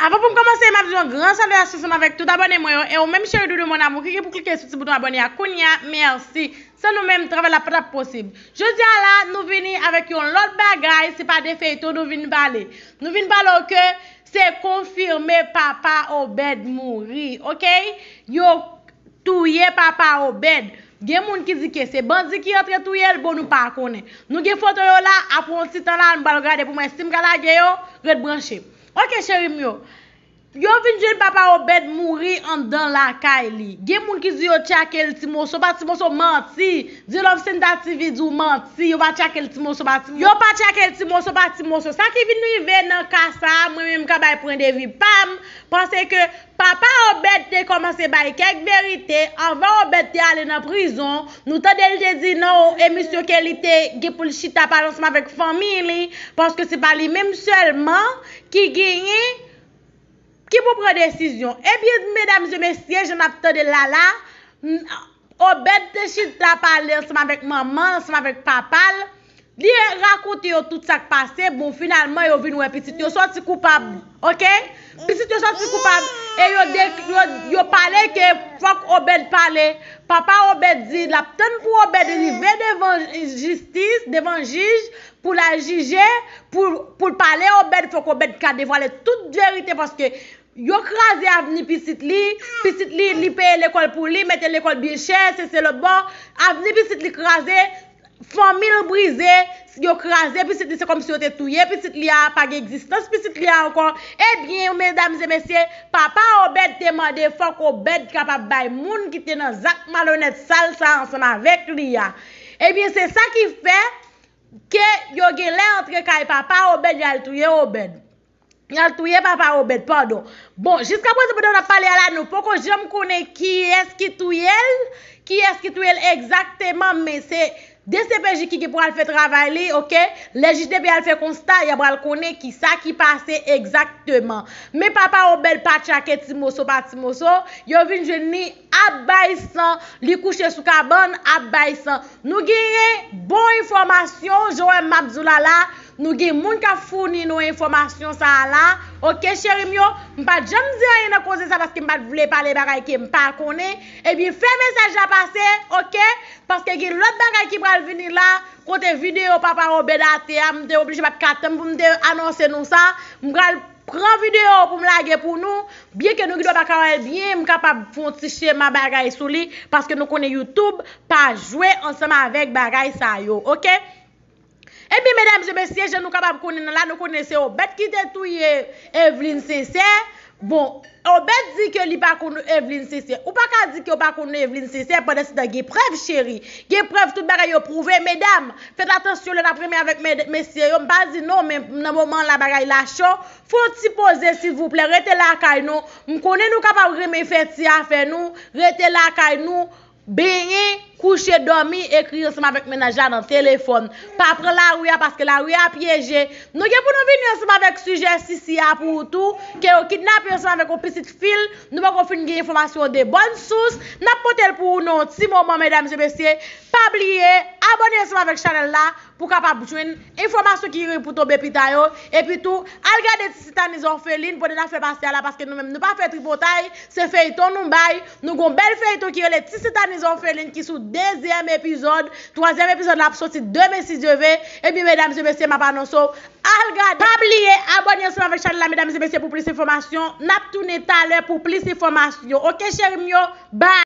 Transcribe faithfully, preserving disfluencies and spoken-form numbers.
Avan pou m kòmanse, m ap di yon gran salyasyon ansanm avèk tout abòne mwen yo, e ou menm cheri doudou mon amour ki gen pou klike sou ti bouton abòne a kounye a, mèsi. San nou menm, travay la pa t ap posib. Jodi a la, nou vini avèk yon lòt bagay, se pa de feyton nou vin pale. Nou vin pale w ke se konfime papa Obed mouri, oke? Yo touye papa Obed. Gen moun ki di ke se bandi ki antre touye l, bon, nou pa konnen. Nou gen foto yo la, apre yon ti tan la, nou pral gade pou mwen si m ka lage yo, ret branche. Oke, cheri m yo. Yo vin jwenn papa Obed mouri anndan lakay li. Gen moun ki di yo tchake l ti moso pa ti moso, manti. Di Love Senda T V di w manti, yo pa tchake l ti moso pa ti moso. Yo pa tchake l ti moso pa ti moso. Sa ki vin rive nan ka sa a, mwen menm ka bay pwen de vi pa m, paske papa Obed te kòmanse bay kèk verite anvan Obed te ale nan prizon. Nou tande l te di nan yon emisyon ke li te gen pou l chita pale ansanm avèk fanmi li, paske se pa li menm sèlman ki genyen, ki pou pran desizyon. Ebyen, medam e mesye, jan n ap tande l la la, m, Obed te chita pale ansanm avèk manman l, ansanm avèk papa l. Li rakonte yo tout sa k pase. Bon, finalman, yo vin wè pitit yo sòti koupab. Oke? Pitit yo sòti koupab. E yo, de, yo, yo pale ke fòk Obed pale. Papa Obed di l ap tann pou Obed rive devan jistis, devan jij, pou l al jije, pou, pou l pale Obed, fòk Obed ka devwale tout verite, paske yo kraze avni pitit li, pitit li, li peye lekòl pou li, mete lekòl byen chè, se, se lòt bò, avni pitit li kraze, fanmi l brize, yo kraze pitit li, se kòmsi yo te touye pitit li a, pa gen egzistans pitit li a ankò. Ebyen, medam e mesye, papa Obed te mande fòk Obed kapab bay moun ki te nan zak malonèt sal sa ansanm avèk li a. Ebyen, se sa ki fè ke yo gen lè antre kay papa Obed, y al touye Obed. Y al touye papa Obed, padon. Bon, jiska prezan, pandan n ap pale a la, nou poko janm konnen kiyès ki touye l, kiyès ki touye l egzakteman, men se D C P J ki gen pou al fè travay li, oke? Lè jij de pe al fè konsta, y a pral konnen kisa ki pase egzakteman. Men papa Obed pa tchake ti moso pa ti moso, yo vin jwenn li ap bay san, li kouche sou kabann, ap bay san. Nou genyen bon enfòmasyon, jan w wè m ap di w la la, nou gen moun k ap founi nou enfòmasyon sa a la. Oke, cheri m yo, m pa t janm di anyen nan koze sa paske m pa t vle pale bagay ke m pa konnen. Ebyen, fè mesaj la pase, oke? Paske gen lòt bagay ki pral vini la, kote videyo papa Obed atè a, m te oblije pa t ka tann pou m te anonse nou sa. M pral pran videyo pou m lage pou nou. Byenke nou gendwa pa ka wè l byen, m kapab fè yon ti chema bagay sou li, paske nou konnen YouTube pa jwe ansanm avèk bagay sa yo, oke? Ebyen, medam e mesye, jan nou kapab konnen nan la, nou konnen se Obed ki te touye Eveline Sincère. Bon, Obed di ke li pa konn Eveline Sincère. Ou pa ka di ke w pa konn Eveline Sincère, pandan se tan gen prèv, cheri. Gen prèv, tout bagay yo pwouve. Medam, fèt atansyon lè n ap renmen avèk med-, mesye yo. M pa di non, men nan moman la, bagay la cho. Fè yon ti poze, silvouplè. Rete lakay nou. M konnen nou kapab renmen fè ti afè nou. Rete lakay nou. Benyen, kouche, dòmi, ekri ansanm avèk mennaj la nan telefòn. Pa pran lari a, paske lari a pyeje. Nou gen pou nou vini ansanm avèk sijè Sisi a pou ou tou, ke yo kidnape ansanm avèk yon pitit fi l. Nou poko fin gen enfòmasyon de bòn sous. N ap pote l pou ou nan yon ti moman, medam e mesye. Pa bliye, abòne ansanm avèk chanèl la pou kapab jwenn enfòmasyon ki gen pou tonbe pita yo. Epi tou, al gade Ti Sitaniz Òfelin pandan n ap fè pase a la, paske nou menm nou pa fè tripotay, se feyton nou bay. Nou gon bèl feyton ki rele Ti Sitaniz Òfelin ki sou dezyèm epizòd. Twazyèm epizòd la ap soti demen si Dye ve. Ebyen, medam e mesye, m ap anonse w, al gade. Pa bliye abòne ansanm avèk chanèl la, medam e mesye, pou plis enfòmasyon. N ap tounen talè pou plis enfòmasyon. Oke, cheri m yo, bye.